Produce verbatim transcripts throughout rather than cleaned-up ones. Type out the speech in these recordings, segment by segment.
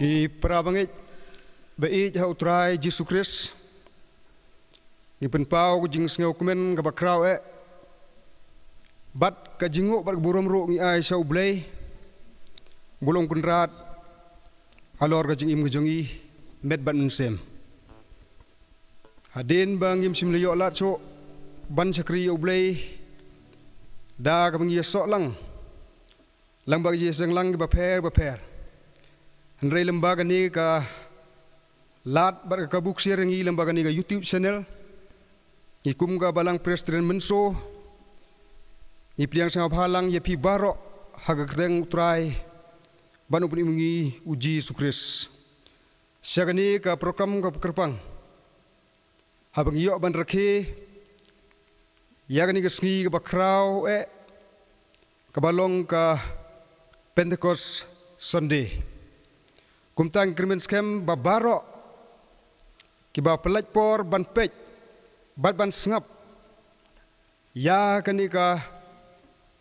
Ki para bangeit ba ïeit ha U Trai Jisu Khrist, ngi pynpaw ka jingsngewkmen kaba khraw eh bad ka jingnguh bad ka burom ruh ngi ai sha U Blei, U Blei Kynrad, halor ka jingim ka jong ngi, met bad mynsiem. Hadien ba ngim shym la ïoh lad shuh ban shakri ïa U Blei da kaba ngi ïasoh lang lang bad ki jingïaseng lang kiba pher bapher, hynrei lem bad kane ka lad bad ka kabu ksiar ïa ngi lem bad kane ka YouTube channel, ngi kum ka Balang Presbyterian Mynshuwa, ngi pdiang sngewbha lang ïa phi baroh ha ka kyrteng U Trai bad U Nongpynim ngi U Jisu Khrist. Sha kane ka program kaba kyrpang, haba ngi ïoh ban rakhe ïa kane ka sngi kaba khraw eh, kaba long ka Pentecost Sunday. Kumta ngi kyrmen skhem ba baroh kiba pynlait por ban peit bad ban sngap ïa kane ka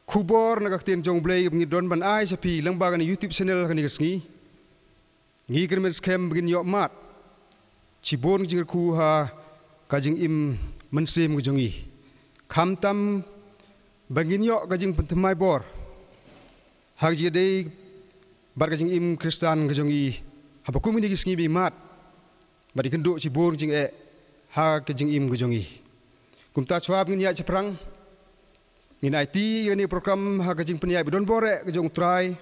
khubor na ka ktien jong U Blei ba ngi don ban ai sha phi lang bad kane YouTube channel kane ka sngi, ngi kyrmen skhem ba ngin ïoh mad shibun ki jingkyrkhu ha ka jingim mynsiem ka jong ngi. Khamtam ba ngin ïoh ka jingpynthymmai bor ha ka jingïadei bad ka jingim Khristan ka jong ngi, haba kum kine ki sngi ba ïa mad bad ïakynduh shibun ki jingeh ha ka jingim ka jong ngi. Kumta shuwa ba ngin ïaid shaphrang, ngin aiti ïa kane ka program ha ka jingpynïaid ba donbor eh ka jong U Trai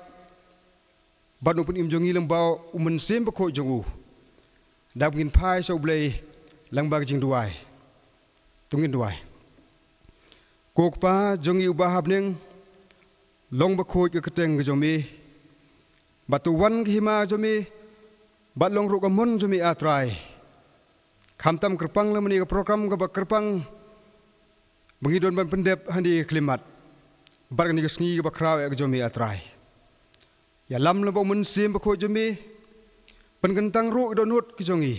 bad U Nongpynim jong ngi lang bad U Mynsiem Bakhuid jong u, da ba ngin phai sha U Blei lang bad ka jingduwai. To ngin duwai. Ko Kpa jong ngi uba ha bneng, long bakhuid ka kyrteng ka jong me, bad to wan ka hima jong me, bad long ruh ka mon jong me, A Trai. Khamtam kyrpang lang mynne ka program kaba kyrpang ba ngi don ban pyndep ha kane ka khyllipmat bad kane ka sngi kaba khraw eh ka jong me, A Trai. Ïalam lang bad U Mynsiem Bakhuid jong me, pynkyntang ruh ki dohnud ki jong ngi,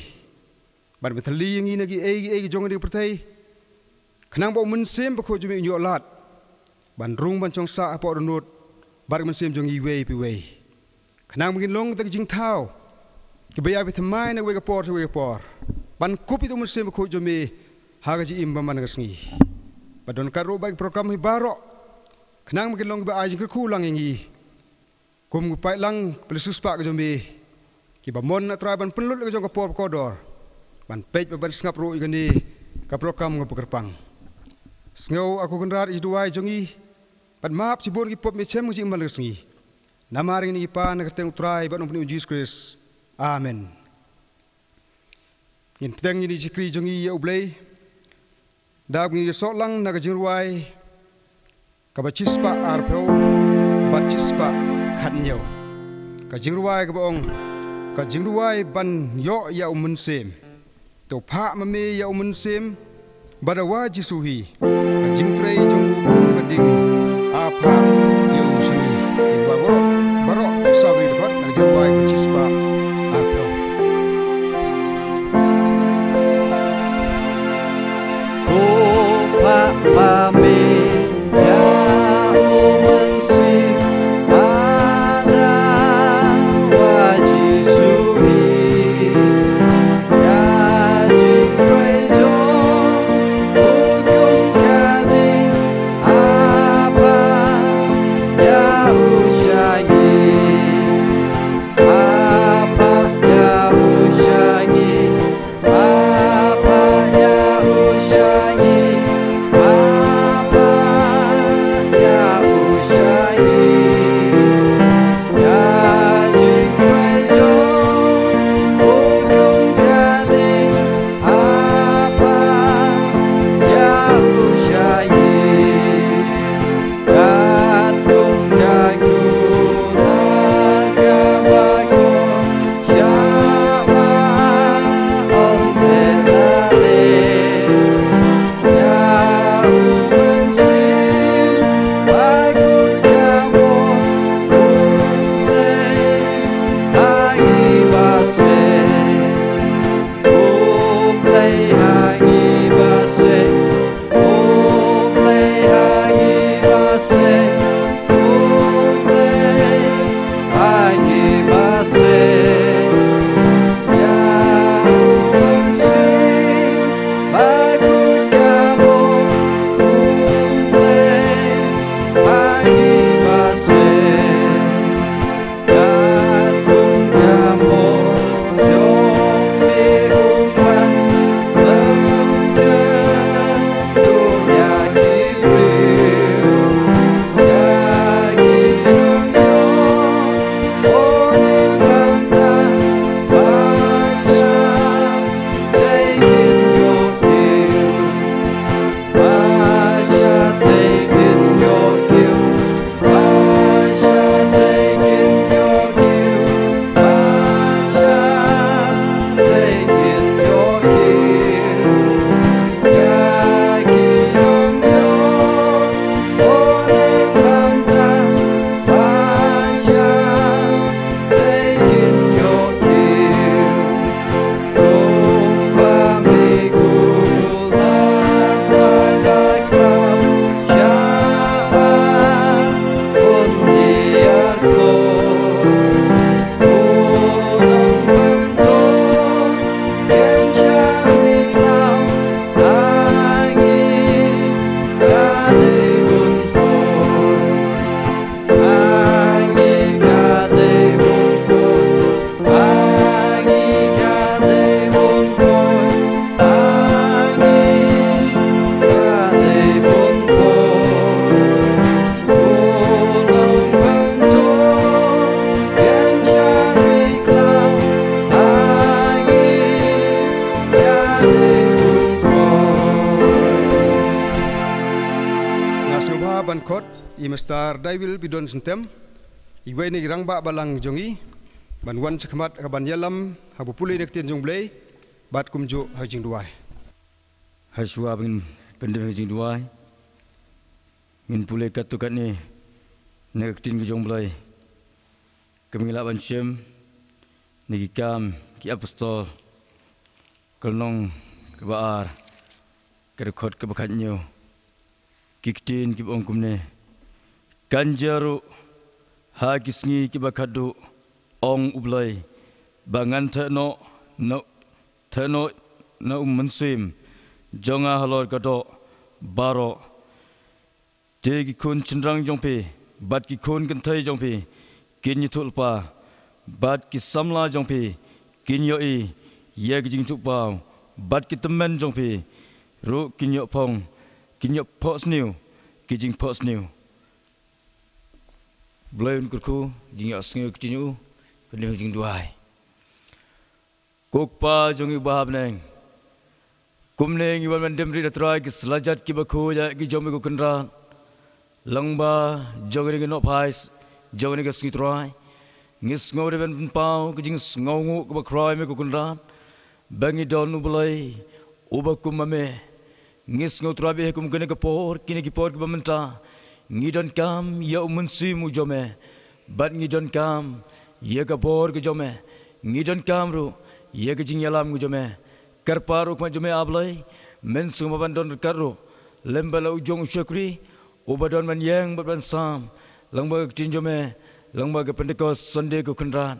ban pynthylli ïa ngi na kiei kiei ki jong kane ka pyrthei, khnang ba U Mynsiem Bakhuid jong me un ïoh lad ban rung ban shong sah hapoh dohnud bad ka mynsiem jong ngi iwei pa iwei, khnang ba ngin long kita ki jingthaw kiba ïai pynthymmai na kawei ka por sha kawei ka por, ban kup ïa uta U Mynsiem Bakhuid jong me ha ka jingim ba man ka sngi. Bad don kat ruh bad ki program hi baroh, khnang ba kin long kiba ai jingkyrkhu lang ïa ngi kum ki paidlang, ki pynlong siewspah ka jong me, kiba mon, A Trai, ban pynlut ïa ka jong ka por ba kordor ban peit bad ban sngap ruh ïa kane ka program kaba kyrpang. Sngew, A Ko Kynrad, ïa ki duwai jong ngi, bad map shibun ki pop me shem ka jingim man la ka sngi. Namar ïa kine ngi pan ha ka kyrteng U Trai bad U Nongpynim U Jisu Khrist. Amen. Ngin bteng ïa kine ki shakri jong ngi ïa U Blei da ba ngin ïasoh lang na ka jingrwai kaba shispah arphew bad shispah khathynñiew. Ka jingrwai kaba ong, ka jingrwai ban ïoh ïa U Mynsiem. To phah ma me ïa U Mynsiem, ba da wa Jisu hi, ka jingtrei jong u ym ka ding, a phah ïa u sha ngi. Ngin wai baroh, baroh sa ri bad na ka jingrwai kaba shispah arphew. To phah ma me ïa U Mynsiem, ba da wa Jisu hi, ïa jingtrei jong u ym ka ding, a I Mister Daiwil Bidon Syntem, iwei na ki rangbah balang jong ngi, ban wan shakhmat ha kaban ïalam haba pule na ka ktien jong U Blei bad kumjuh ha ka jingduwai. Hashwa ba ngin pyndep ha ka jingduwai, ngin pule katto katne na ka ktien ka jong U Blei, kaba ngi lah ban shem na Ki Kam ki Apostol, ka lynnong kaba ar, ka dkhot kaba khathynñiew. Ki ktien kiba ong kumne: Kan jia ruh ha ki sngi kiba khatduh, ong U Blei, ba ngan theh noh na, theh noh na U Mynsiem jong nga halor ka doh baroh. Te ki khun shynrang jong phi bad ki khun kynthei jong phi kin ïathuhlypa, bad ki samla jong phi kin ïohi ïa ki jingïathuhpaw, bad ki tymmen jong phi ruh kin ïoh phong, kin ïoh phohsniew ki jingphohsniew. Blei un kyrkhu jingïohsngew ïa ka ktien U, pynlong jingduwai. Ko Kpa jong ngi uba ha bneng, kumne ngi wan ban dem rit, ah Trai, ki slajat kiba khuid ïa ki jong me ko Kynrad. Lyngba jong kane ka nohphai jong kane ka sngi, Trai, ngi sngew dei ban pynpaw ka jingsngewnguh kaba khraw ïa me ko Kynrad, ba ngi don U Blei uba kum ma me. Ngi sngew, Trai, ba ha kum kane ka por, kine ki por kiba mynta, ngi donkam ïa U Mynsiem U jong me, bad ngi donkam ïa ka bor ka jong me, ngi donkam ruh ïa ka jingïalam ka jong me. Kyrpad ruh ha khmat jong me, ah Blei, men sngewbha ban don ryngkat ruh lem bad la u jong u shakri uba don ban ïeng bad ban sam lyngba ka ktien jong me, lyngba ka Pentecost Sunday ko Kynrad.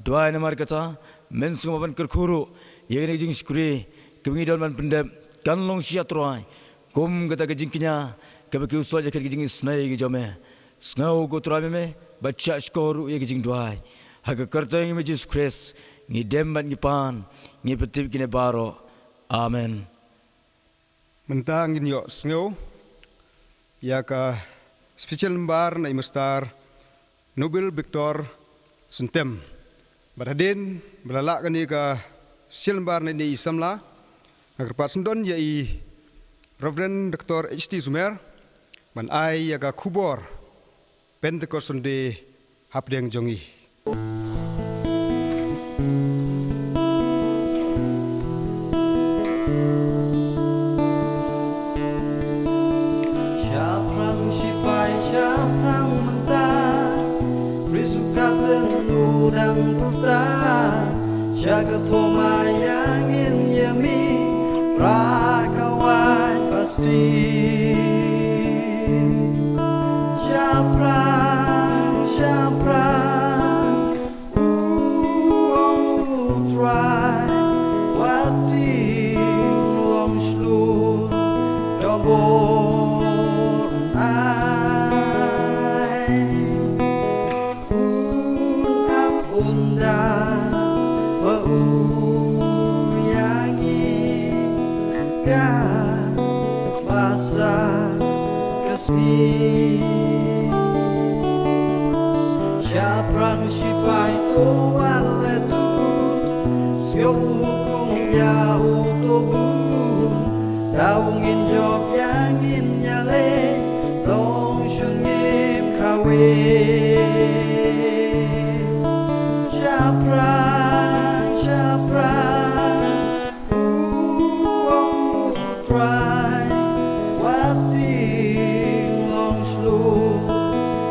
Duwai namar kata, men sngewbha ban kyrkhu ruh ïa kane ka jingshakri kaba ngi don ban pyndep, kan long shisha, Trai, kum kata ka jingkñia kaba kiew sot ïa ka jingisynei ka jong me. Sngew ko Trai me, me ba shah shkor ruh ïa ka jingduwai. Ha ka kyrteng jong me Jisu Khrist ngi dem bad ngi pan, ngi pyntip kine baroh. Amen. Mynta ngin ïohsngew ïa ka special number na i Mister Nobil Victor Syntem. Bad hadien ba la lah kane ka special number na ine i samla, nga kyrpad sngewdon ïa i Reverend Doctor H T Sumer ban ai ïa ka khubor Pentecost Sunday hapdeng jong ngi. Shaphrang shipai, shaphrang mynta, Khrist u Kapten u dang pyrta, sha ka thoma ïa ngin ïa mih, Pra Kawait Basti. Shaphrang, shaphrang, u ong u Trai, wat ïeng long shlur, ka bor un ai. Un ap un da ba u ïa ngi ka basa ka sngi. Shaphrang shipai, to wan leh to bun, sngewbha ïa u to bun. Daw ngin jop ïa ngin ïaleh, long shun ngim kawei. Shaphrang, shaphrang, u ong u Trai, wat ïeng long shlur,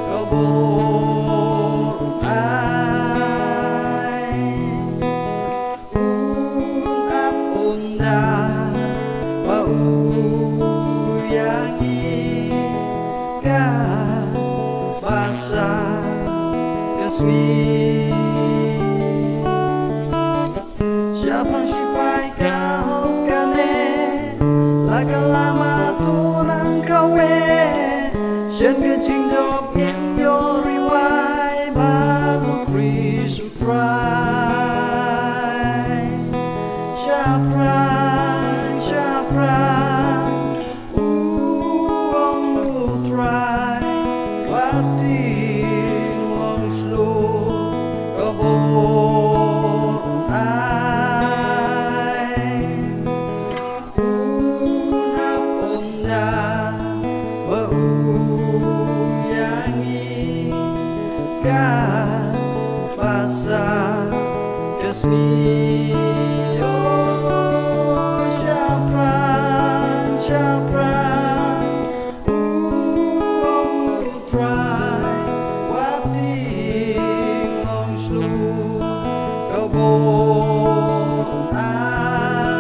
ka bor un ai. Un ap un da ba u ïa ngi ka basa ka sngi. Shaphrang shipai, ka hok kane, la ka lama to nang kawei, shen ka jingjop ngin ïoh ri wai bad u Khrist. Trai. Shaphrang, shaphrang, u ong u Trai, wat ïeng long shlur, ka bor un ai. Un ap Sngi, oh, shaphrang, shaphrang, u ong u Trai, wat ïeng long shlur, ka bor ai.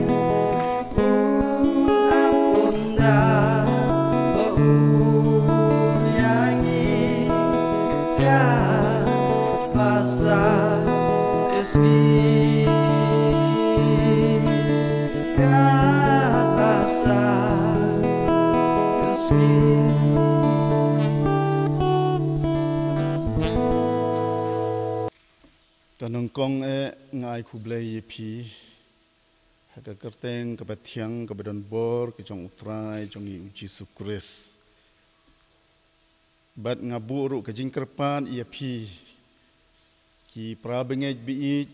U ap u nda ba u ïa ngi ka basa ka sngi, ka basa ka sngi. Ta nyngkong eh nga ai khublei ïa phi ha ka kyrteng kaba thiang kaba don bor ka jong u Trai jong ngi u Jisu Khrist. Bad nga buh ruh ka jingkyrpad ïa phi ki para bangeit baieit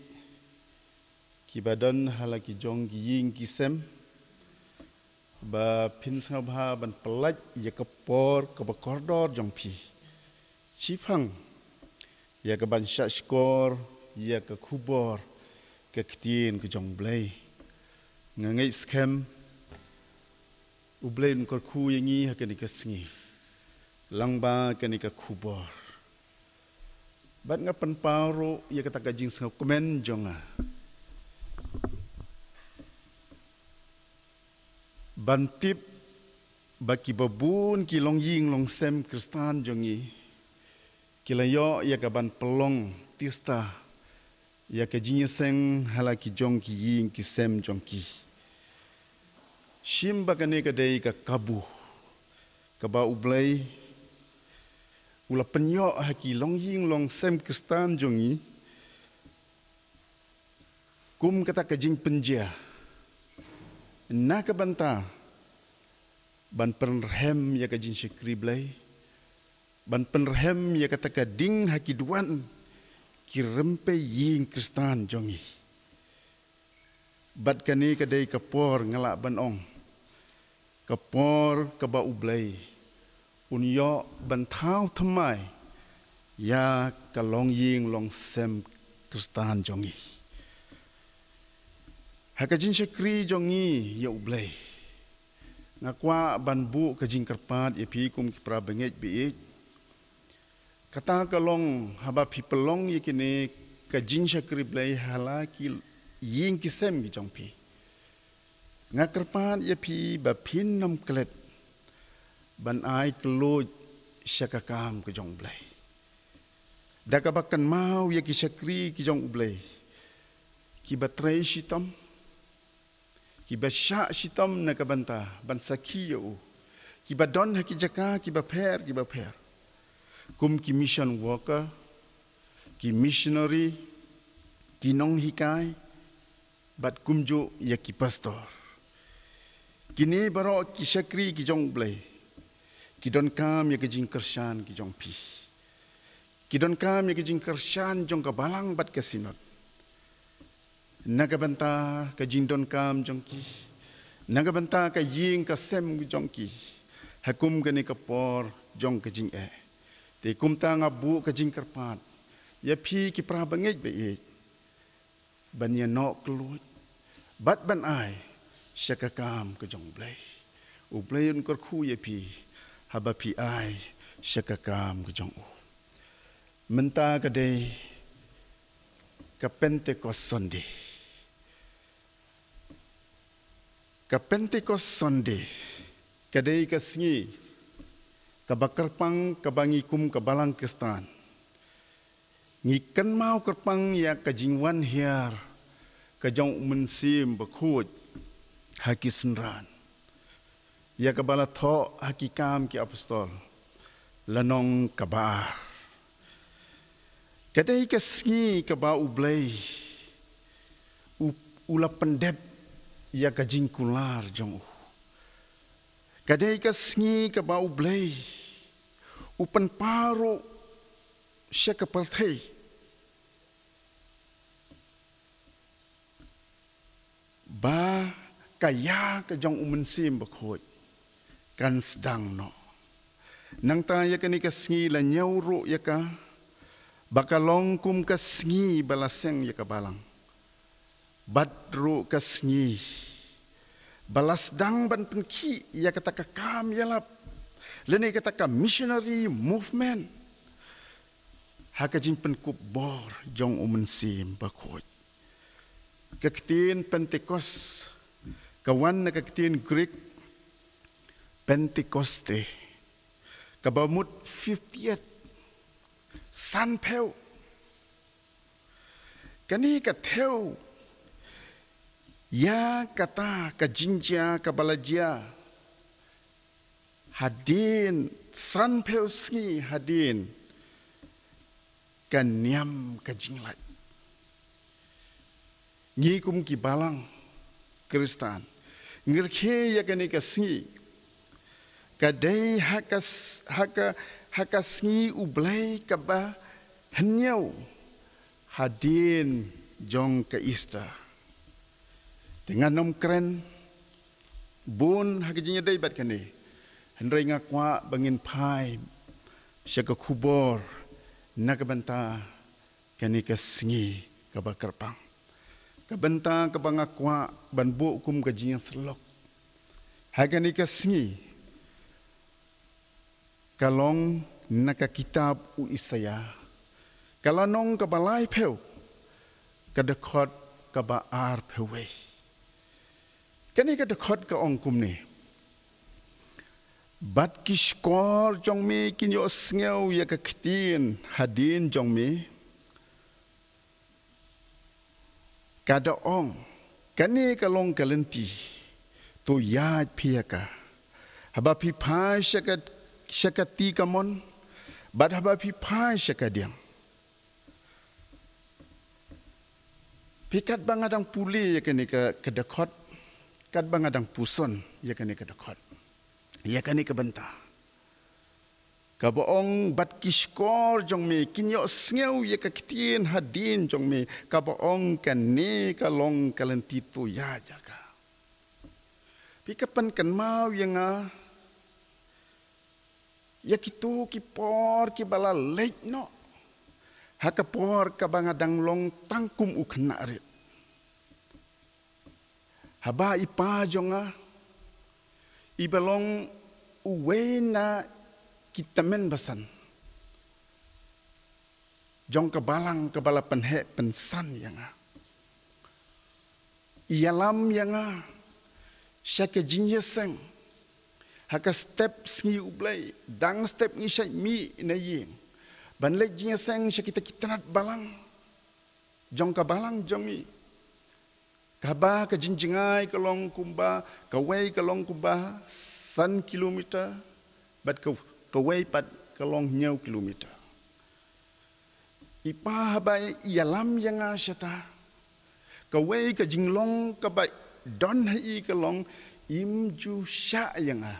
kiba don ha la ki jong ki ïing ki sem, ba phin sngewbha ban pyllait ïa ka por kaba kordor jong phi, shiphang ïa ka ban shahshkor ïa ka khubor ka ktien ka jong U Blei. Nga ngeit skhem U Blei un kyrkhu ïa ngi ha kane ka sngi lyngba kane ka khubor. Bad nga pynpaw ruh ïa kata ka jingsngewkmen jong nga ban tip ba kiba bun ki longïing longsem Khristan jong ngi ki la ïoh ïa ka ban pynlong tista ïa ka jingïaseng ha la ki jong ki ïing ki sem jong ki. Shim ba kane ka dei ka kabu kaba U Blei u la pynïoh ha ki longïing longsem Khristan jong ngi kum kata ka jingpynjia na ka bynta ban pynrhem ïa ka jingshakri Blei, ban pynrhem ïa kata ka ding ha ki duwan ki rympei ïing Khristan jong ngi. Bad kane ka dei ka por nga lah ban ong ka por kaba U Blei un ïoh ban thaw thymmai ïa ka longïing longsem Khristan jong ngi. Ha ka jingshakri jong ngi ïa U Blei, nga kwah ban buh ka jingkyrpad ïa phi kum ki para bangeit baieit. Kata ka long haba phi pynlong ïa kine ka jingshakri Blei ha la ki ïing ki sem ki jong phi. Nga kyrpad ïa phi ba phin nym klet ban ai kylluid sha ka kam ka jong U Blei da kaba kynmaw ïa ki shakri ki jong U Blei kiba trei shitom, kiba shah shitom na ka bynta ban sakhi ïa u, kiba don ha ki jaka kiba pher kiba pher, kum ki mission worker, ki missionary, ki nonghikai, bad kumjuh ïa ki pastor. Kine baroh ki shakri ki jong U Blei ki donkam ïa ka jingkyrshan ki jong phi. Ki donkam ïa ka jingkyrshan jong ka balang bad ka synod na ka bynta ka jingdonkam jong ki, na ka bynta ka ïing ka sem jong ki ha kum kane ka por jong ka jingeh. Te kumta nga buh ka jingkyrpad ïa phi ki para bangeit baieit ban ïa noh kylluid bad ban ai sha ka kam ka jong U Blei. U Blei un kyrkhu ïa phi haba phi ai sha ka kam ka jong u. Mynta ka dei ka Pentecost Sunday. Ka Pentecost Sunday ka dei ka sngi kaba kyrpang kaba ngi kum ka balang Khristan ngi kynmaw kyrpang ïa ka jingwan hiar ka jong U Mynsiem Bakhuid ha ki synran, ïa kaba la thoh ha Ki Kam ki Apostol lynnong kaba ar. Ka dei ka sngi kaba U Blei u, u la pyndep ïa ka jingkular jong u. Ka dei ka sngi kaba U Blei u pynpaw ruh sha ka pyrthei ba ka ïa ka jong U Mynsiem Bakhuid kan sdang noh. Nangta ïa kane ka sngi la ñiew ruh ïa ka Ba ka long kum ka sngi ba la seng ïa ka balang, bad ruh ka sngi ba la sdang ban pynkhih ïa kata ka kam ïalap, lane kata ka missionary movement, ha ka jingpynkup bor jong U Mynsiem Bakhuid. Ka ktien Pentecost ka wan na ka ktien Greek Pentekoste, kaba mut fiftieth, sanphew. Kane ka thew ïa kata ka jingjia kaba la jia hadien, sanphew sngi hadien ka niam ka jinglait. Ngi kum ki balang Khristan ngi rakhe ïa kane ka sngi, ka dei ha ka s-, ha ka, ha ka sngi U Blei kaba hynñiew hadien jong ka Easter. Te ngan ym kren bun ha ka jingïadei bad kane, hynrei nga kwah ba ngin phai sha ka khubor na ka bynta kane ka sngi kaba kyrpang. Ka bynta kaba nga kwah ban buh kum ka jingïasyllok ha kane ka sngi ka long na ka kitab u Isaïah, ka lynnong kaba laiphew, ka dkhot kaba arphew wei. Kane ka dkhot ka ong kumne: Bad ki shkor jong me kin ïohsngew ïa ka ktien hadien jong me, ka da ong, kane ka long ka lynti, to ïaid phi ïa ka, haba phi phai sha ka, sha ka ti kamon, bad haba phi phai sha ka diang. Phi, katba nga dang pule ïa kane ka, ka dkhot, katba nga dang puson ïa kane ka dkhot, ïa kane ka bynta kaba ong, bad ki shkor jong me kin ïohsngew ïa ka ktien hadien jong me, kaba ong, kane ka long ka lynti, to ïaid ïa ka. Phi, ka pynkynmaw ïa nga ïa kito ki por kiba la leit noh, ha ka por kaba nga dang long tang kum u khynnah rit, haba i pa jong nga iba long uwei na ki tymmen basan jong ka balang kaba la pynheh pynsan ïa nga, i ïalam ïa nga sha ka jingïaseng ha ka step sngi U Blei. Dang step ngi shait mih na ïing ban leit jingïaseng sha kita ki tnat balang jong ka balang jong ngi, kaba ka jingjngai ka long kumba, kawei ka long kumba san kilometer, bad ka, kawei pat ka long hynñiew kilometer. I pa, haba i ïalam ïa nga shata, kawei ka jinglong kaba don ha i ka long, im ju shah ïa nga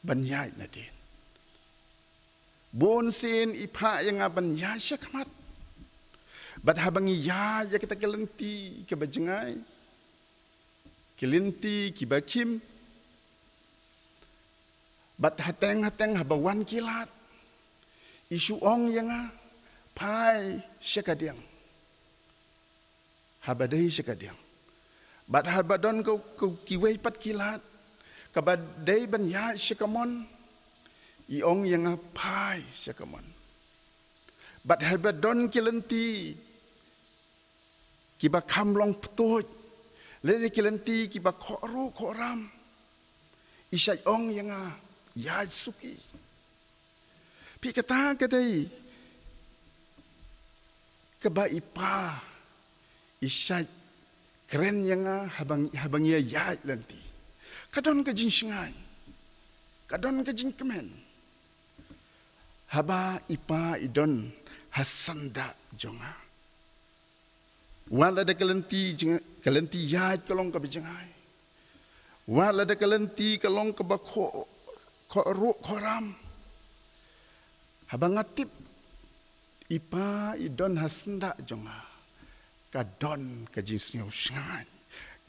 ban ïaid nadien. Bun sien i phah ïa nga ban ïaid sha khmat. Bad haba ngi ïaid ïa kita ki lynti kiba jngai, ki lynti kiba khim, bad hateng hateng haba wan ki lad, i shu ong ïa nga, phai sha ka diang. Haba dei sha ka diang, bad haba don ka, ka, kiwei pat ki lad kaba dei ban ïaid sha ka mon, i ong ïa nga, phai sha ka mon. Bad haba don ki lynti kiba kham long ptuid, lane ki lynti kiba khohruh khohram, i shait ong ïa nga, ïaid suki. Phi, kata ka dei kaba i pa i shait kren ïa nga haba, haba ngi ïaid lynti. Ka don ka jingshngaiñ, ka don ka jingkmen haba i pa i don ha syndah jong nga. Wat lada ka lynti jngai, ka lynti ïaid ka long kaba jngai, wat lada ka lynti ka long kaba khoh, khohruh khohram, haba nga tip i pa i don ha syndah jong nga, ka don ka jingsngewshngaiñ.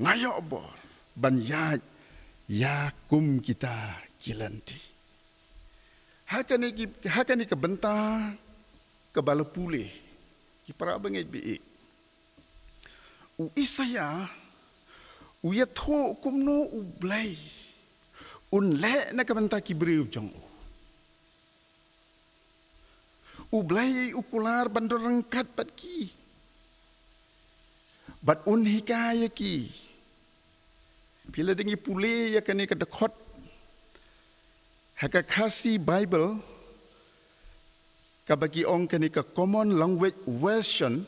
Nga ïoh bor ban ïaid ïa kum kita ki lynti. Ha kane ki, ha kane ka bynta kaba la pule, ki para bangeit ba ïeit. U Isaïah u ïathuh kumno U Blei un leh na ka bynta ki briew jong u. U Blei u kular ban don ryngkat bad ki, bad un hikai ïa ki. Phi la dang ïa pule ïa kane ka dkhot ha ka Khasi Bible, kaba ki ong kane ka Common Language Version,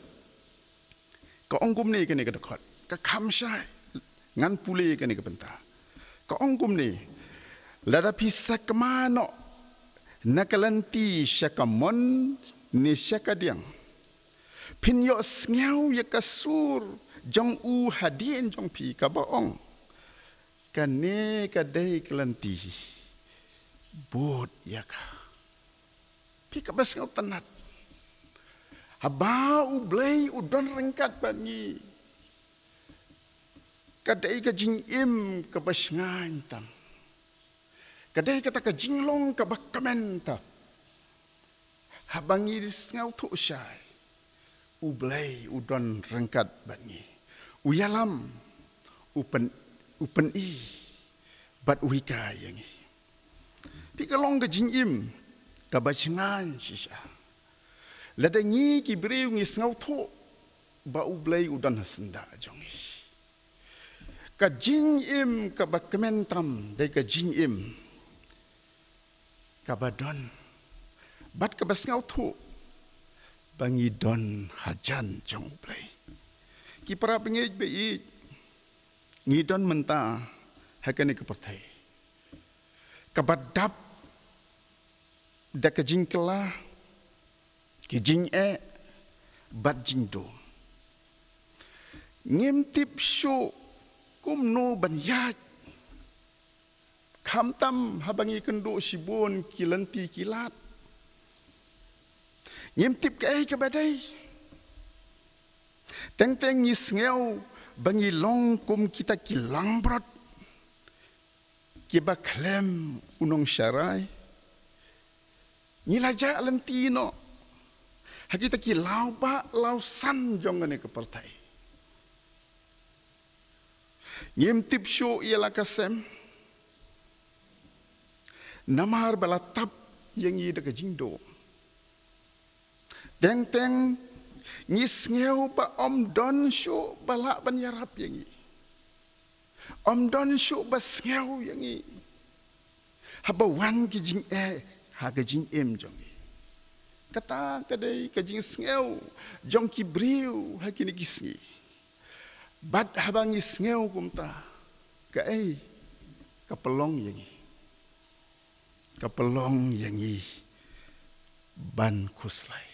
ka ong kumne kane ka dkhot, ka kham shai, ngan pule kane ka bynta. Ka ong kumne, lada phi sakma noh na ka lynti sha ka mon ne sha ka diang, phin ïohsngew ïa ka sur jong u hadien jong phi kaba ong, kane ka dei ka lynti, bud ïa ka. Phi, kaba sngewtynnat. Haba U Blei u don ryngkat bad ngi, ka dei ka jingim kaba shngaiñ tam. Ka dei kata ka jinglong kaba kmen tam. Haba ngi sngewthuh shai, U Blei u don ryngkat bad ngi. U ïalam, u pyn, u pyni, bad u hikai ïa ngi. Phi, ka long ka jingim kaba shngaiñ shisha lada ngi ki briew ngi sngewthuh ba U Blei u don ha syndah jong ngi. Ka jingim kaba kmen tam dei ka jingim kaba don bad kaba sngewthuh ba ngi don hajan jong U Blei. Ki para bangeit ba ïeit, ngi don mynta ha kane ka pyrthei kaba dap da ka jingkylla, ki jingeh bad jingdum. Ngim tip shuh kumno ban ïaid, khamtam haba ngi kynduh shibun ki lynti ki lad. Ngim tip kaei kaba dei. Teng teng ngi sngew ba ngi long kum kita ki langbrot kiba khlem u nongsharai. Ngi la jah lynti noh ha kita ki lawbah lawsan jong kane ka pyrthei. Ngim tip shuh ïa la ka sem, namar ba la tap ïa ngi da ka jingdum. Teng teng ngi sngew ba ym don shuh ba lah ban ïarap ïa ngi. Ym don shuh ba sngew ïa ngi haba wan ki jingeh ha ka jingim jong ngi. Kata ka dei ka jingsngew jong ki briew ha kine ki sngi. Bad haba ngi sngew kumta, kaei ka pynlong ïa ngi? Ka pynlong ïa ngi ban khuslai.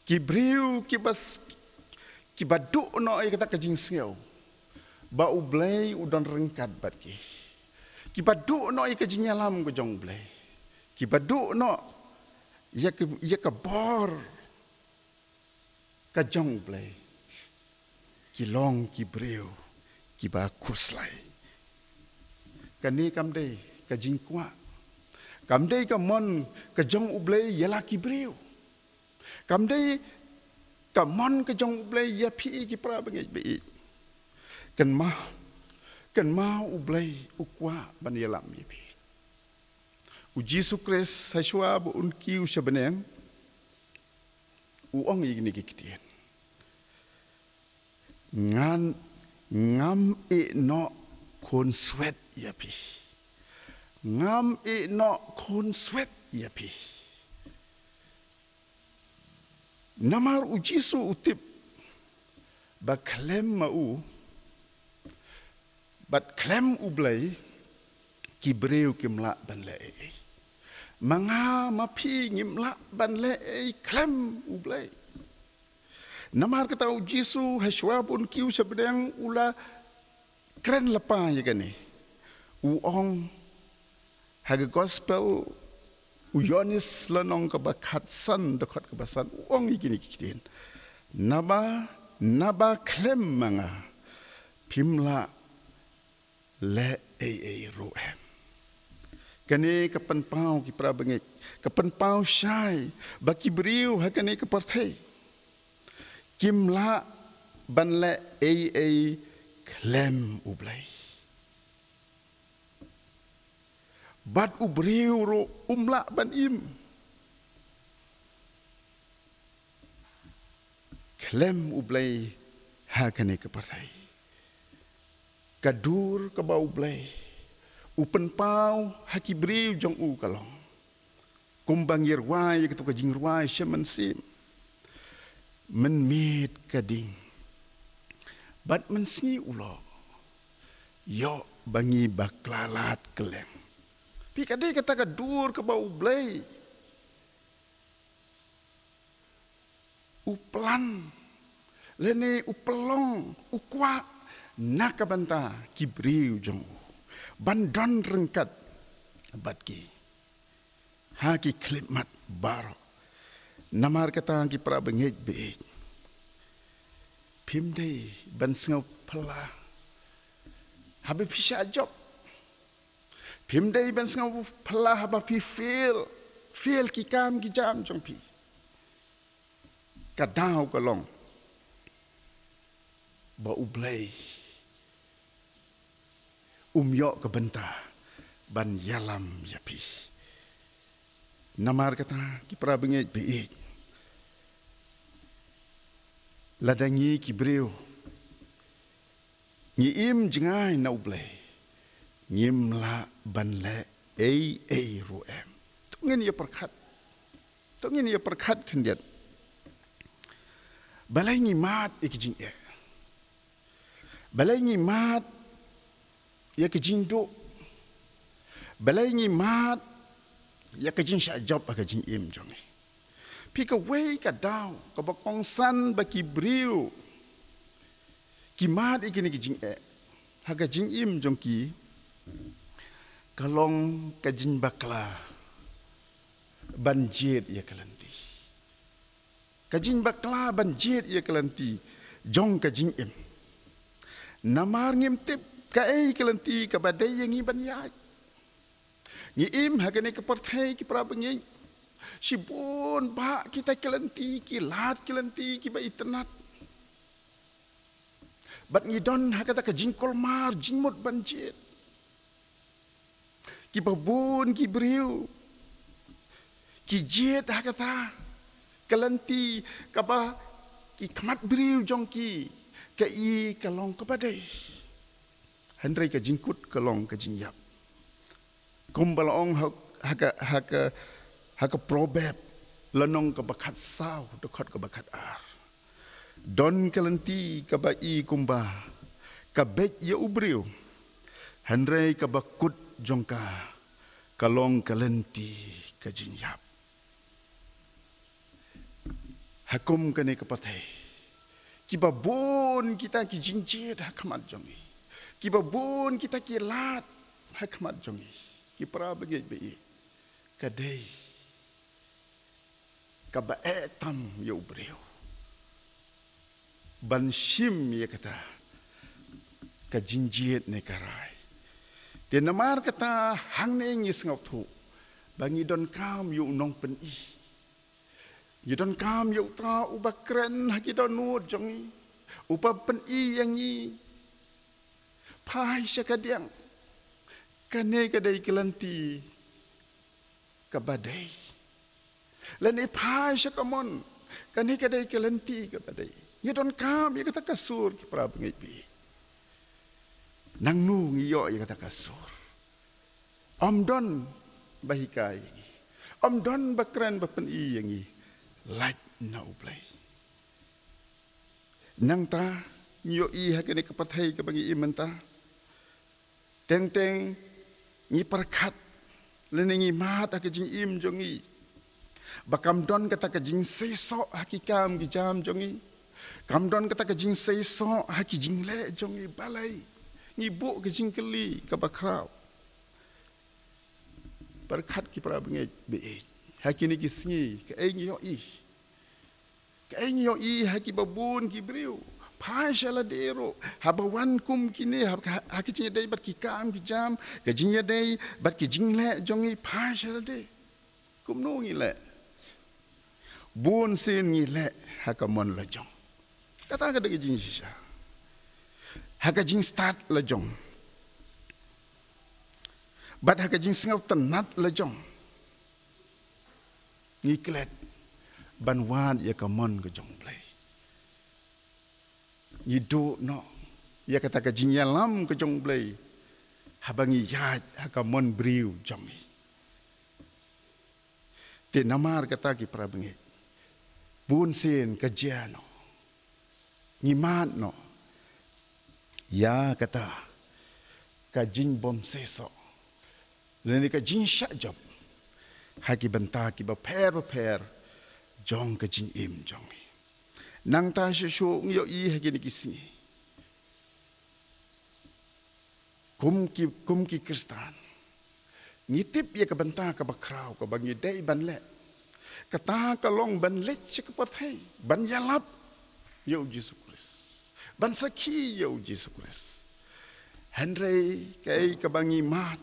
Ki briew kiba s-, kiba duh noh ïa kata ka jingsngew ba U Blei u don ryngkat bad ki, kiba duh noh ïa ka jingïalam ka jong U Blei, kiba duh noh ïa ka, ïa ka bor ka jong U Blei, ki long ki briew kiba khuslai. Kane kam dei ka jingkwah, kam dei ka mon ka jong U Blei ïa la ki briew. Kam dei ka mon ka jong U Blei ïa phi, ki para bangeit ba ïeit. Kynmaw, kynmaw U Blei u kwah ban ïalam ïa phi. U Jisu Khrist, hashwa ba un kiew sha bneng, u ong ïa kine ki ktien: Ngan, ngam ïeh noh khun swet ïa phi. Ngam ïeh noh khun swet ïa phi. Namar U Jisu u tip ba khlem ma u bad khlem U Blei, ki briew kim lah ban leh ei ei. Ma nga ma phi ngim lah ban leh ei khlem U Blei. Namar kata U Jisu, hashwa ba un kiew sha bneng, u la kren lypa ïa kane. U ong ha ka Gospel u Ïoannis lynnong kaba khatsan, dkhot kaba san, u ong ïa kine ki ktien: Naba, naba khlem ma nga phim lah leh ei ei ruh em. Kane ka pynpaw, ki para bangeit, ka pynpaw shai ba ki briew ha kane ka pyrthei kim lah ban leh ei ei khlem U Blei. Bad u briew ruh um lah ban im khlem U Blei ha kane ka pyrthei. Ka dur kaba U Blei u pynpaw ha ki briew jong u ka long kumba ngi rwai ïa kato ka jingrwai sha mynsiem: Mynmiet ka ding bad mynsngi u lok, ïoh ba ngi bakla lad kylleng. Phi, ka dei kata ka dur kaba U Blei u plan, lane u pynlong, u kwah na ka bynta ki briew jong u ban don ryngkat bad ki ha ki khyllipmat baroh. Namar kata, ki para bangeit baieit, phim dei ban sngew phylla haba phi shah jop. Phim dei ban sngew phylla haba phi fail, fail ki kam ki jam jong phi. Ka daw ka long ba U Blei um ïoh ka bynta ban ïalam ïa phi. Namar kata, ki para bangeit baieit, lada ngi ki briew ngi im jngai na U Blei, ngim lah ban leh ei ei ruh em. To ngin ïa pyrkhat, to ngin ïa pyrkhat khyndiat. Balei ngi mad ïa ka jingeh? Balei ngi mad ïa ka jingduh? Balei ngi mad ïa ka jingshah jop ha ka jingim jong ngi? Phi, kawei ka daw kaba kongsan ba ki briew ki mad ïa kine ki jingeh ha ka jingim jong ki ka long ka jingbakla ban jied ïa ka lynti. Ka jingbakla ban jied ïa ka lynti jong ka jingim. Namar ngim tip kaei ka lynti kaba dei ïa ngi ban ïaid. Ngi im ha kane ka pyrthei, ki para bangeit, shibun bah kita ki lynti, ki lad ki lynti kiba itynnad. Bad ngi don ha kata ka jingkulmar jingmut ban jied. Kiba bun ki briew ki jied ha kata ka lynti kaba ki khmat briew jong ki ka i ka long kaba dei. Hynrei ka jingkut ka long ka jingïap. Kumba la ong ha, ha ka, ha ka, ha ka Proverb, lynnong kaba khatsaw, dkhot kaba khatar: Don ka lynti kaba i kumba ka beit ïa u briew, hynrei kaba kut jong ka ka long ka lynti ka jingïap. Ha kum kane ka pyrthei, kiba bun kita ki jingjied ha khmat jong ngi, kiba bun kita ki lad ha khmat jong ngi, ki para bangeit baieit, ka dei kaba eh tam ïa u briew ban shim ïa kata ka jingjied ne ka rai. Te namar kata, hangne ngi sngewthuh ba ngi donkam ïa u nongpyni. Ngi donkam ïa uta uba kren ha ki dohnud jong ngi, uba pyni ïa ngi: Phai sha kadiang, kane ka dei ka lynti kaba dei. Lane phai sha kamon, kane ka dei ka lynti kaba dei. Ngi donkam ïa kata ka sur, ki para bangeit baieit. Nangno ngi ïoh ïa kata ka sur? Ym don ba hikai ïa ngi, ym don ba kren ba pyni ïa ngi, lait na U Blei. Nangta ngi ïohi ha kane ka pyrthei kaba ngi im mynta, teng teng ngi pyrkhat lane ngi mad ha ka jingim jong ngi ba kam don kata ka jingseisoh ha ki kam ki jam jong ngi, kam don kata ka jingseisoh ha ki jingleh jong ngi. Balei? Ngi buh ka jingkylli kaba khraw. Pyrkhat, ki para bangeit baieit, ha kine ki sngi, kaei ngi ïohi? Kaei ngi ïohi ha kiba bun ki briew? Phai sha lade ruh, haba wan kum kine, ha, ha, ha ka jingïadei bad ki kam ki jam, ka jingïadei bad ki jingleh jong ngi, phai sha lade. Kumno ngi leh? Bun sien ngi leh ha ka mon la jong. Kata ka dei ka jingshisha. Ha ka jingstad la jong. Bad ha ka jingsngewtynnat la jong. Ngi klet ban wad ïa ka mon ka jong U Blei. Ngi duh noh ïa kata ka jingïalam ka jong U Blei haba ngi ïaid ha ka mon briew jong ngi. Te namar kata ki para bangeit, bun sien ka jia noh, ngi mad noh ïa kata ka jingbymsesoh lane ka jingshah jop ha ki bynta kiba pher bapher jong ka jingim jong ngi. Nangta shuh shuh ngi ïohi ha kine ki sngi, kum ki, kum ki Khristan, ngi tip ïa ka bynta kaba khraw kaba ngi dei ban leh. Kata ka long ban leit sha ka pyrthei ban ïalap ïa U Jisu Khrist, ban sakhi ïa U Jisu Khrist. Hynrei kaei kaba ngi mad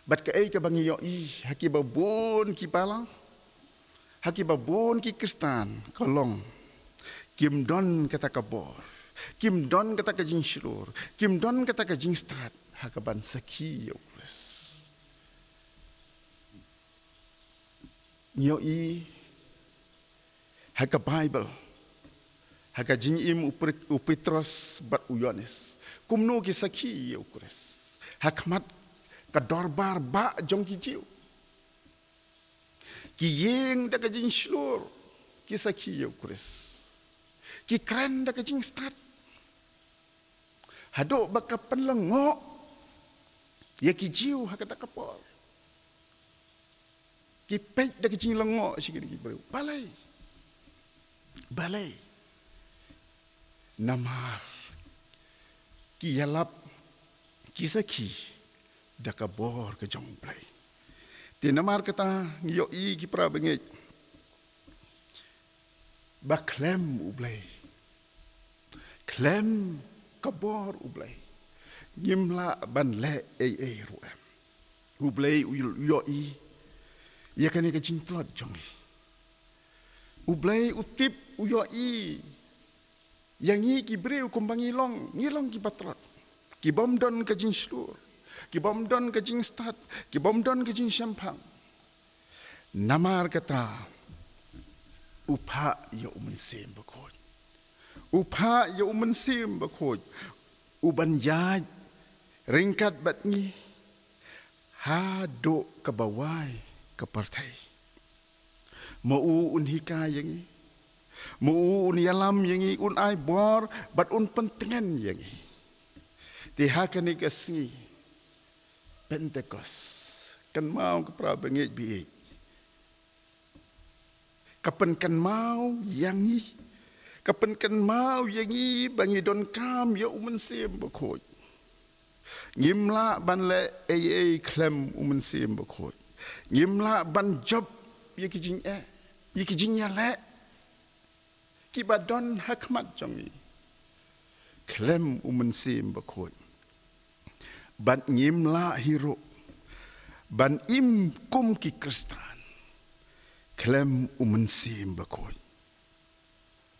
bad kaei kaba ngi ïohi ha kiba bun ki balang, ha kiba bun ki Khristan ka long, kim don kata ka bor, kim don kata ka jingshlur, kim don kata ka jingstad ha kaban sakhi ïa U Khrist. Ngi ïohi ha ka Baibl, ha ka jingim u Pre-, u Petros bad u Ïoannis, kumno ki sakhi ïa U Khrist ha khmat ka dorbar bah jong ki Jiw. Ki ïeng da ka jingshlur, ki sakhi ïa U Khrist. Ki kren da ka jingstad. Haduh ba ka pynlyngngoh ïa ki Jiw ha kata ka por. Ki peit da ka jinglyngngoh sha kine ki briew. Balei? Balei? Namar ki ïalap, ki sakhi da ka bor ka jong U Blei. Te namar kata ngi ïohi ki para bangeit, ba khlem U Blei, khlem ka bor U Blei, ngim lah ban leh ei ei ruh em. U Blei u ïohi ïa kane ka jingtlot jong ngi. U Blei u tip, u ïohi ïa ngi ki briew kumba ngi long, ngi long kiba tlot, kibym don ka jingshlur, kibym don ka jingstad, kibym don ka jingshemphang. Namar kata u phah ïa U Mynsiem Bakhuid. U phah ïa U Mynsiem Bakhuid uban ïaid ryngkat bad ngi haduh kaba wai ka pyrthei. Ma u un hikai ïa ngi, ma u un ïalam ïa ngi, un ai bor bad un pyntngen ïa ngi. Te ha kane ka sngi Pentekost, kynmaw ki para bangeit baieit, ka pynkynmaw ïa ngi, ka pynkynmaw ïa ngi ba ngi donkam ïa U Mynsiem Bakhuid. Ngim lah ban leh ei ei khlem U Mynsiem Bakhuid. Ngim lah ban jop ïa ki jingeh, ïa ki jingïaleh kiba don ha khmat jong ngi khlem U Mynsiem Bakhuid. Bad ngim lah hi ruh ban im kum ki Khristan khlem U Mynsiem Bakhuid.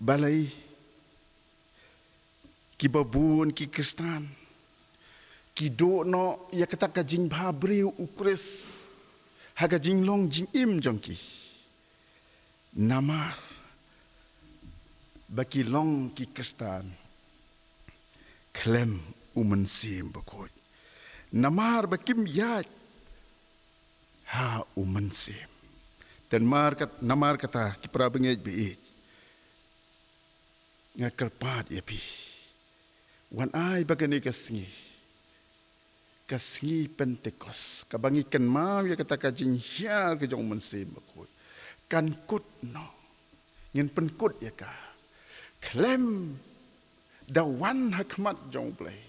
Balei? Kiba bun ki Khristan ki duh noh ïa kata ka jingbhabriew U Khrist ha ka jinglong jingim jong ki. Namar ba ki long ki Khristan khlem U Mynsiem Bakhuid. Namar ba kim ïaid ha U Mynsiem. Te namar kat-, namar kata ki para bangeit baieit, nga kyrpad ïa phi, wan ai ba kane ka sngi, ka sngi Pentekost, kaba ngi kynmaw ïa kata ka jinghiar ka jong U Mynsiem Bakhuid, kan kut noh, ngin pynkut ïa ka khlem da wan ha khmat jong U Blei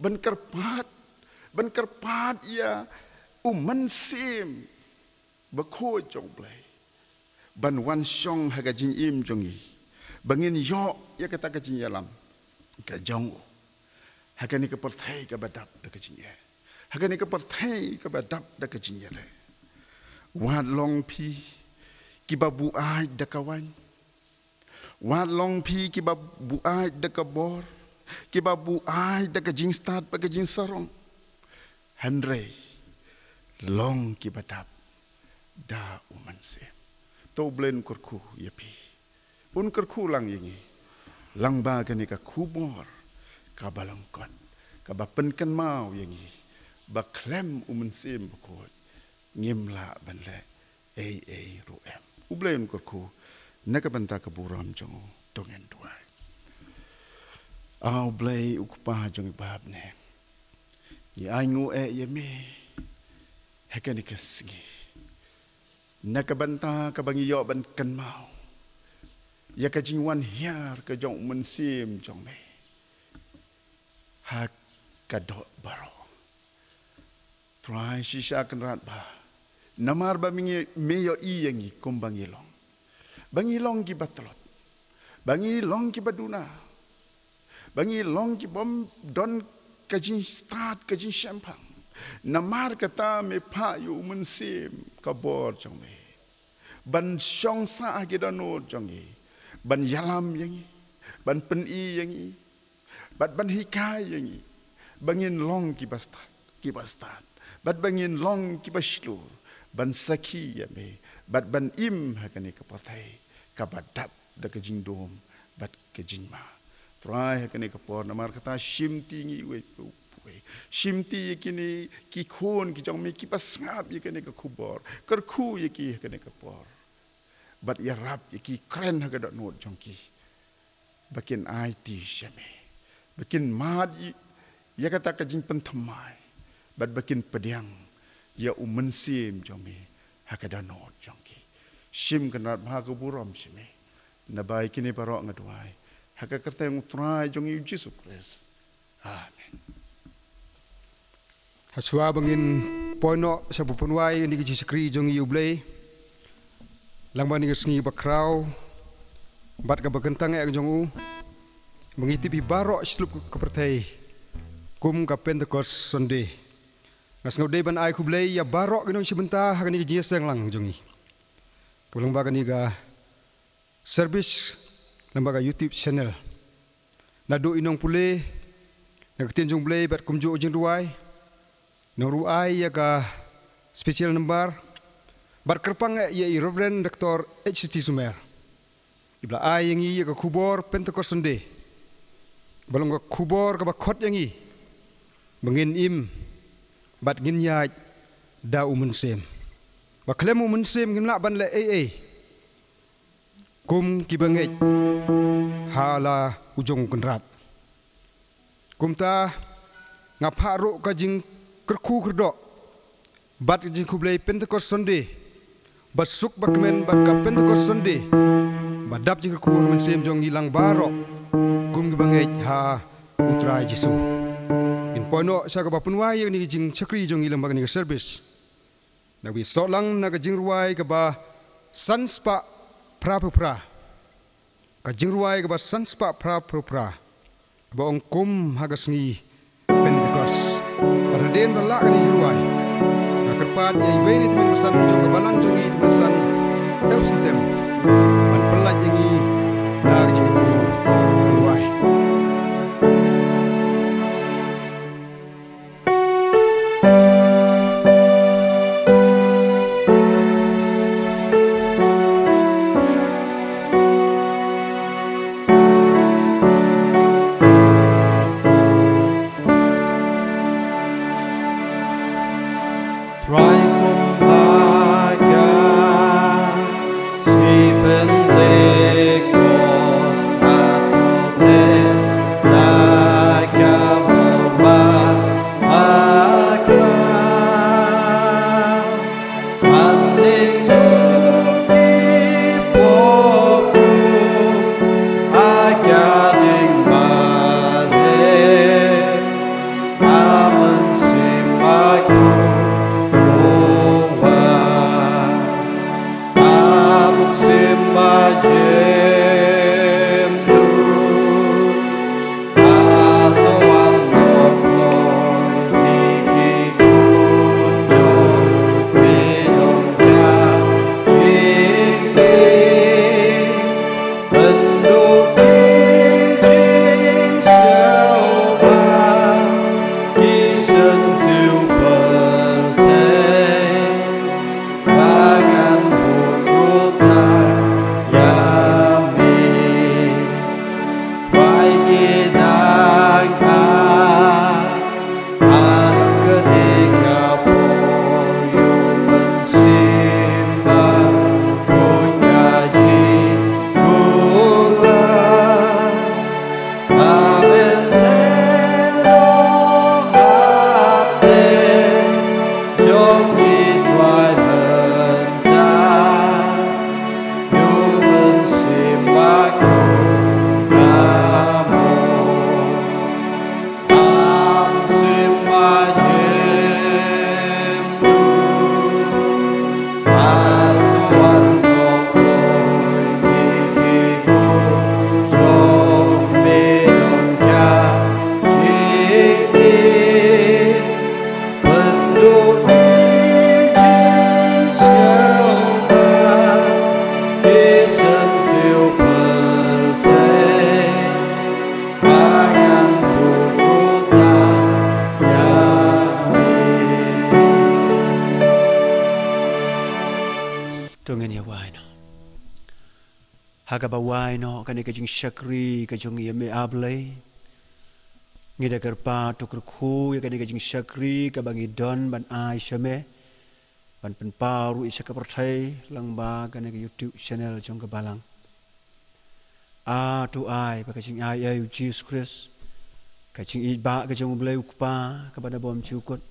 ban kyrpad, ban kyrpad ïa U Mynsiem Bakhuid jong U Blei ban wan shong ha ka jingim jong ngi, ba ngin ïoh ïa kata ka jingïalam ka jong u ha kane ka pyrthei kaba dap da ka jingeh, ha kane ka pyrthei kaba dap da ka jingïaleh. Wat long phi kiba buaid da ka waiñ, wat long phi kiba buaid da ka bor, kiba buaid da ka jingstad bad ka jingsarong. Hynrei long kiba dap da U Mynsiem. To U Blei un kyrkhu ïa phi, un kyrkhu lang ïa ngi lyngba kane ka khubor kaba lyngkot, kaba pynkynmaw ïa ngi ba khlem U Mynsiem Bakhuid ngim lah ban leh ei ei ruh em. U Blei un kyrkhu na ka bynta ka burom jong u. To ngin duwai. A U Blei, U Kpa jong ngi ba ha bneng, ngi ainguh eh ïa me ha kane ka sngi na ka bynta kaba ngi ïoh ban kynmaw ïa ka jingwan hiar ka jong U Mynsiem jong me ha ka doh baroh. Trai, shisha Kynrad ba, namar ba me ngi, me ïohi ïa ngi kumba ngi long, ba ngi long kiba tlot, ba ngi long kiba duna, ba ngi long kibym don ka jingstad ka jingshemphang. Namar kata me phah ïa U Mynsiem ka bor jong me ban shong sah ha ki dohnud jong ngi, ban ïalam ïa ngi, ban pyni ïa ngi, bad ban hikai ïa ngi ba ngin long kiba stad, kiba stad, bad ba ngin long kiba shlur ban sakhi ïa me, bad ban im ha kane ka pyrthei kaba dap da ka jingdum bad ka jingma. Trai, ha kane ka por, namar kata shimti ngi uwei pa uwei, shimti ïa kine ki khun ki jong me kiba sngap ïa kane ka khubor, kyrkhu ïa ki ha kane ka por, bad ïarap ïa ki, kren ha ka dohnud jong ki ba kin aiti sha me, ba kin mad ïa, ïa kata ka jingpynthymmai, bad ba kin pdiang ïa U Mynsiem jong me ha ka dohnud jong ki. Shim Kynrad ba ha ka burom sha me. Naba ïa kine baroh nga duwai ha ka kyrteng U Trai jong ngi U Jisu Khrist. Amen. Hashwa ba ngin poi noh sha ba pynwai ïa kane ka jingshakri jong ngi ïa U Blei lyngba kane ka sngi bakhraw bad kaba kyntang eh ka jong u, ba ngi tip hi baroh shlur ka pyrthei kum ka Pentecost Sunday. Nga sngewdei ban ai khublei ïa baroh ki nongshim bynta ha kane ka jingïaseng lang jong ngi kaba lyngba kane ka service lyngba ka YouTube channel. Naduh i nongpule na ka ktien jong U Blei bad kumjuh jingrwai, nongrwai ïa ka special number, bad kyrpang eh ïa i Reverend Doctor H C T Sumer, iba la ai ïa ngi ïa ka khubor Pentecost Sunday, ba long ka khubor kaba khot ïa ngi ba ngin im bad ngin ïaid da U Mynsiem, ba khlem U Mynsiem ngim lah ban leh ei ei kum kiba ngeit ha la u jong u Kynrad. Kumta nga phah ruh ka jingkyrkhu kyrdoh bad ka jingkhublei Pentecost Sunday ba suk ba kmen bad ka Pentecost Sunday ba dap jingkyrkhu ha ka mynsiem jong ngi lang baroh kum kiba ngeit ha U Trai Jisu. Ngin poi noh sha kaba pynwai ïa kane ka jingshakri jong ngi lyngba kane ka service. Na ngi soh lang na ka jingrwai kaba san spah phra phew phra. Ka jingrwai kaba san spah phra phew phra, kaba ong Kum ha ka sngi Pentecost. Bad hadien ba la ka jingrwai, nga kyrpad ïa iwei na i tymmen basan jong ka balang jong ngi, i tymmen basan Eusntem, ban pyllait ïa ngi na ka jingkyrkhu pynwai. Trai kum ha ka sngi Kaba wai noh kane ka jingshakri ka jong ngi ïa me, A Blei. Ngi da kyrpad to kyrkhu ïa kane ka jingshakri kaba ngi don ban ai sha me, ban pynpaw ruh ïa sha ka pyrthei lyngba kane ka YouTube channel jong ka Balang. A to ai ba ka jingai ei u Jisu Khrist, ka jingïeit ba ka jong u Blei u Kpa kaba na bymjukut,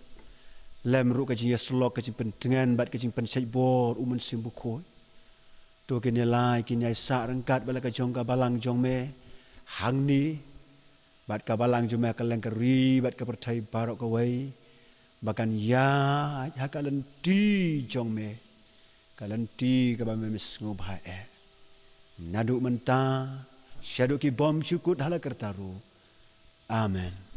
lem ruh ka jingïasyllok, ka jingpyntngen bad ka jingpynshait bor u Mynsiem Bakhuid, to kin ïalai kin ïaisah ryngkat bad la ka jong ka Balang jong me hangne, bad ka Balang jong me ha kylleng ka ri bad ka pyrthei baroh kawei, ba kan ïaid ha ka lynti jong me, ka lynti kaba me sngewbha eh, naduh mynta shaduh ki bymjukut ha la karta ruh. Amen.